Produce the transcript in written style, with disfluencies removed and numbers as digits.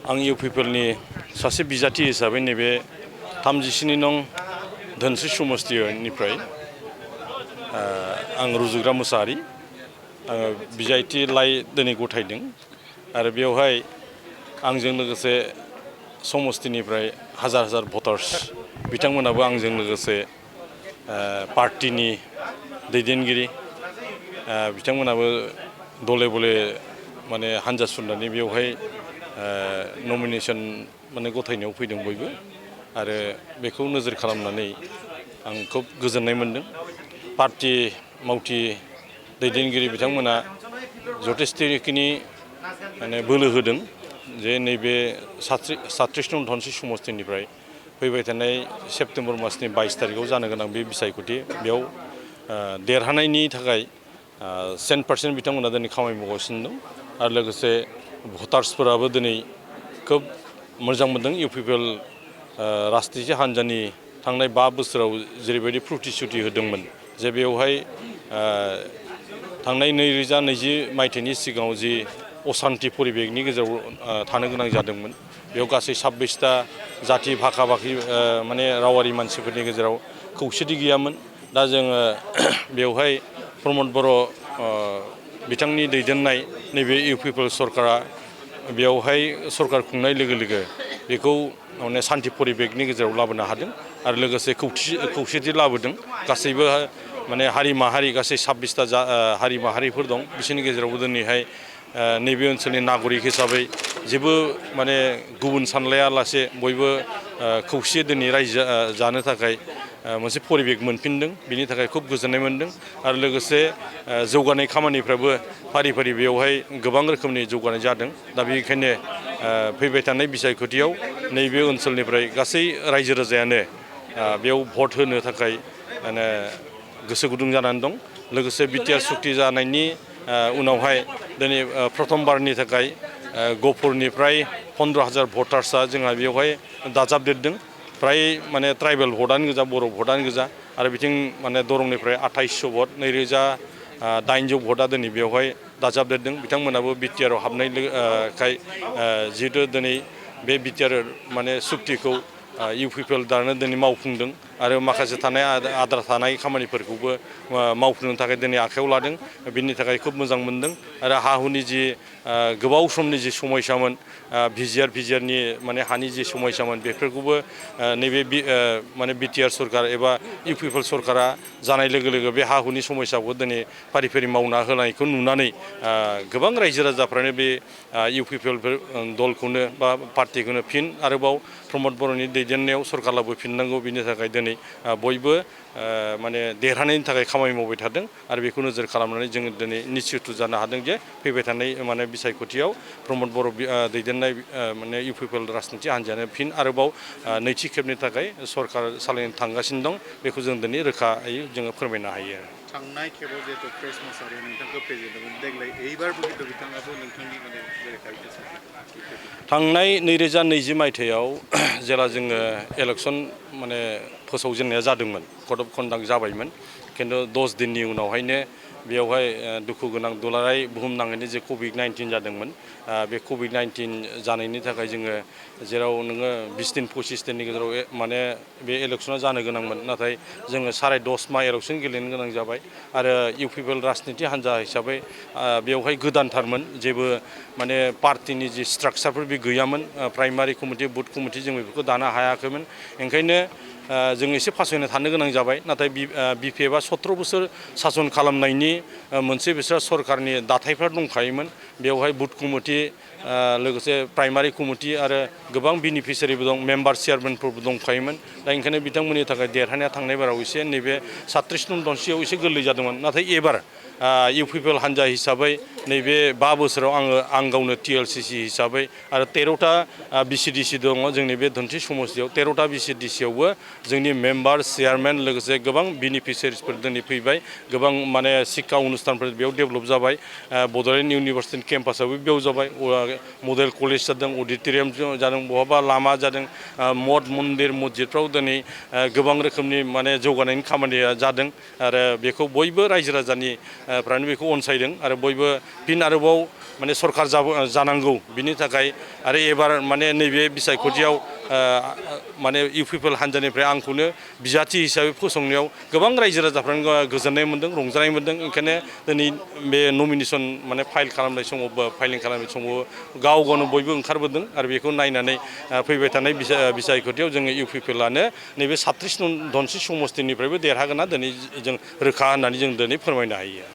आं इउपिपिएलनि सासे बिजाथि हिसाबै नैबे 37 नं धोनस्रि समस्तिनिफ्राय आं रुजुग्रा मोसाहारि आङो बिजाथि लाइ दिनै गथायदों आरो बेवहाय आंजों लोगोसे समस्तिनिफ्राय हाजार हाजार भटार्स बिथांमोनाबो आंजों लोगोसे पार्टीनि दैदेनगिरि बिथांमोनाबो दले बले माने हानजा सुरनानै बेवहाय नमिनेशन माने गथायनायाव फैदों बयबो आरो बेखौ नोजोर खालामनानै आं खुब गोजोननाय मोनदों। पार्टी मावथि दैदेनगिरि बिथांमोना जथेस्टखिनि माने बोलो होदों जे नैबे 37 नं धोनस्रि समस्तिनिफ्राय फैबाय थानाय सेप्तेम्बर मासनि 22 तारिखआव जानो गोनां बे बिसायख'थि बेयाव देरहानायनि थाखाय 100% बिथांमोना दिनै खामानि मावगासिनो दं आरो लोगोसे भटार्सफोराबो दिनै खोब मोजां मोनदों इउपिपिएल राजनिति हान्जानि थांनाय 5 बोसोराव जेरैबायदि प्रतिश्रुति होदोंमोन जे बेवहाय थांनाय 2020 मायथाइनि सिगाङाव जि असान्ति परिबेकनि गेजेराव थानो गोनां जादोंमोन बेयाव गासै 26टा जाथि भाखा भाखि माने रावारि मानसिफोरनि गेजेराव खौसेथि गैयामोन। दा जोङो बेवहाय प्रमद बर' बिथांनि दैदेननाय नैबे इउपिपिएल सरकारा बेवहाय सरकार खुंनाय लोगो लोगो बेखौ माने सान्ति परिबेकनि गेजेराव लाबोनो हादों आरो लोगोसे खौसेथि लाबोदों। गासैबो माने हारि माहारि गासै 26टा हारि माहारिफोर दं बिसोरनि गेजेरावबो दिनैहाय नैबे ओनसोलनि नागरिक हिसाबै जेबो माने गुबुन सानलायालासे बयबो खौसे दिनै रायजो जानो थाखाय मोनसे परिबेक मोनफिनदों बिनि थाखाय खुब गोजोननाय मोनदों आरो लोगोसे जौगानाय खामानिफ्राबो फारि फारि बेवहाय गोबां रोखोमनि जौगानाय जादों। दा बेनिखायनो फैबाय थानाय बिसायख'थियाव नैबे ओनसोलनिफ्राय गासै रायजो राजायानो बेयाव भट होनो थाखाय माने गोसो गुदुं जानानै दं। लोगोसे बिटिआर सुक्ति जानायनि उनावहाय दिनै प्रथमबारनि थाखाय गहपुरनिफ्राय 15,000 भटार्सआ जोंहा बेवहाय दाजाबदेरदों। फ्राय माने ट्राइबेल भटआनो गोजा बर' भटआनो गोजा आरो बिथिं माने दरंनिफ्राय 2800 भट 2800 भटआ दिनै बेवहाय दाजाबदेरदों। बिथांमोनाबो बिटिआरआव हाबनायखाय जिहेतु दिनै बे बिटिआर माने सुक्तिखौ इउपिपिएल दानो दिनै मावफुंदों आरो माखासे थानाय आद्रा थानाय खामानिफोरखौबो मावफुंनो थाखाय दिनै आखायाव लादों। बिनि थाखाय खुब मोजां मोनदों आरो हा हुनि जि गोबाव समनि जि समयसामोन भिजिआरनि माने हानि जि समयसामोन बेफोरखौबो नैबे माने बिटिआर सरकार एबा इउपिपिएल सरकारा जानाय लोगो लोगो बे हा हुनि समयसाखौ दिनै फारि फारि मावना होनायखौ नुनानै गोबां रायजो राजाफ्रानो बे इउपिपिएल दलखौनो बा पार्टिखौनो फिन आरोबाव प्रमद बर'नि दैदेननायाव सरकार लाबोफिननांगौ बिनि थाखाय दिनै बयबो माने देरहानायनि थाखाय खामानि मावबाय थादों आरो बेखौ नोजोर खालामनानै जोङो दिनै निश्चित जानो हादों जे फैबाय थानाय माने बिसायख'थियाव प्रमद बर' दैदेननाय माने इउपिपिएल राजनिति हान्जायानो फिन आरोबाव नैथि खेबनि थाखाय सरकार सालायनो थांगासिनो दं बेखौ जों दिनै रोखायै जोङो फोरमायनो हायो। थांनाय खेबाव जिहेतु प्रेस मोसाहारि नोंथांखौ फेजेनदोंमोन देग्लाय एबारबो खिन्थु बिथाङाबो नोंथांनि माने थांनाय 2020 मायथाइयाव जेला जोङो इलेक्सन माने फोसावजेननाया जादोंमोन कड अफ कन्डाक्ट जाबायमोन खिन्थु 10 दिननि उनावहायनो बेवहाय दुखु गोनां दुलाराय बुहुमनाङैनो जे COVID-19 जादोंमोन बे COVID-19 जानायनि थाखाय जोङो जेराव नोङो 20 दिन 25 दिननि गेजेराव माने बे इलेक्सना जानो गोनांमोन नाथाय जोङो 10.5 माह इलेक्सन गेलेनो गोनां जाबाय आरो इउपिपिएल राजनिति हान्जा हिसाबै बेवहाय गोदानथारमोन जेबो माने पार्टिनि जि स्ट्राक्चारफोर बे गैयामोन प्राइमारि कमिटि बुथ कमिटि जों बेफोरखौ दानो हायाखैमोन ओंखायनो जों एसे फासयना थानो गोनां जाबाय नाथाय बिपिएफआ 17 बोसोर सासन खालामनायनि मोनसे बिसोर सरकारनि दाथायफोर दंखायोमोन बेवहाय बुथ कमिटि लोगोसे प्राइमारि कमिटि आरो गोबां बेनिफिसियारिबो दं मेम्बार चेयारमेनफोरबो दंखायोमोन दा ओंखायनो बिथांमोननि थाखाय देरहानाया थांनाय बाराव एसे नैबे 37 नं धोनस्रियाव एसे गोरलै जादोंमोन नाथाय एबार इउपिपिएल हान्जा हिसाबै नैबे 5 बोसोराव आं गावनो टिएलसिसि हिसाबै आरो 13टा बिसिडिसि दङ जोंनि बे धोनस्रि समस्तियाव 13टा बिसिडिसियावबो जोंनि मेम्बार चेयारमेन लोगोसे गोबां बेनिफिसियारिसफोर दिनै फैबाय गोबां माने शिक्षा अनुष्ठानफोर बेयाव डेभेलप जाबाय बड'लेण्ड इउनिभार्सिटिनि केम्पासाबो बेयाव जाबाय मडेल कलेज जादों अडिट'रियाम जादों बहाबा लामा जादों मठ मन्दिर मस्जिदफ्राव दिनै गोबां रोखोमनि माने जौगानायनि खामानिया जादों आरो बेखौ बयबो रायजो राजानि फ्रानो बेखौ अनसायदों आरो बयबो फिन आरोबाव माने सरखार जानांगौ बिनि थाखाय आरो एबार माने नैबे बिसायख'थियाव माने इउ पिपल हान्जानिफ्राय आंखौनो बिजाथि हिसाबै फसंनायाव गोबां रायजो राजाफ्रानो गोजोननाय मोन्दों रंजानाय मोन्दों ओंखायनो दिनै बे नमिनेसन माने फाइल खालामनाय समाव फाइलिं खालामनाय समाव गाव गावनो बयबो ओंखारबोदों आरो बेखौ नायनानै फैबाय थानाय बिसायख'थियाव जोङो इउ पिपलआनो नैबे 36 धनसित समस्तिनिफ्रायबो देरहागोनना दिनै जों रोखा होननानै जों दिनै फोरमायनो हायो।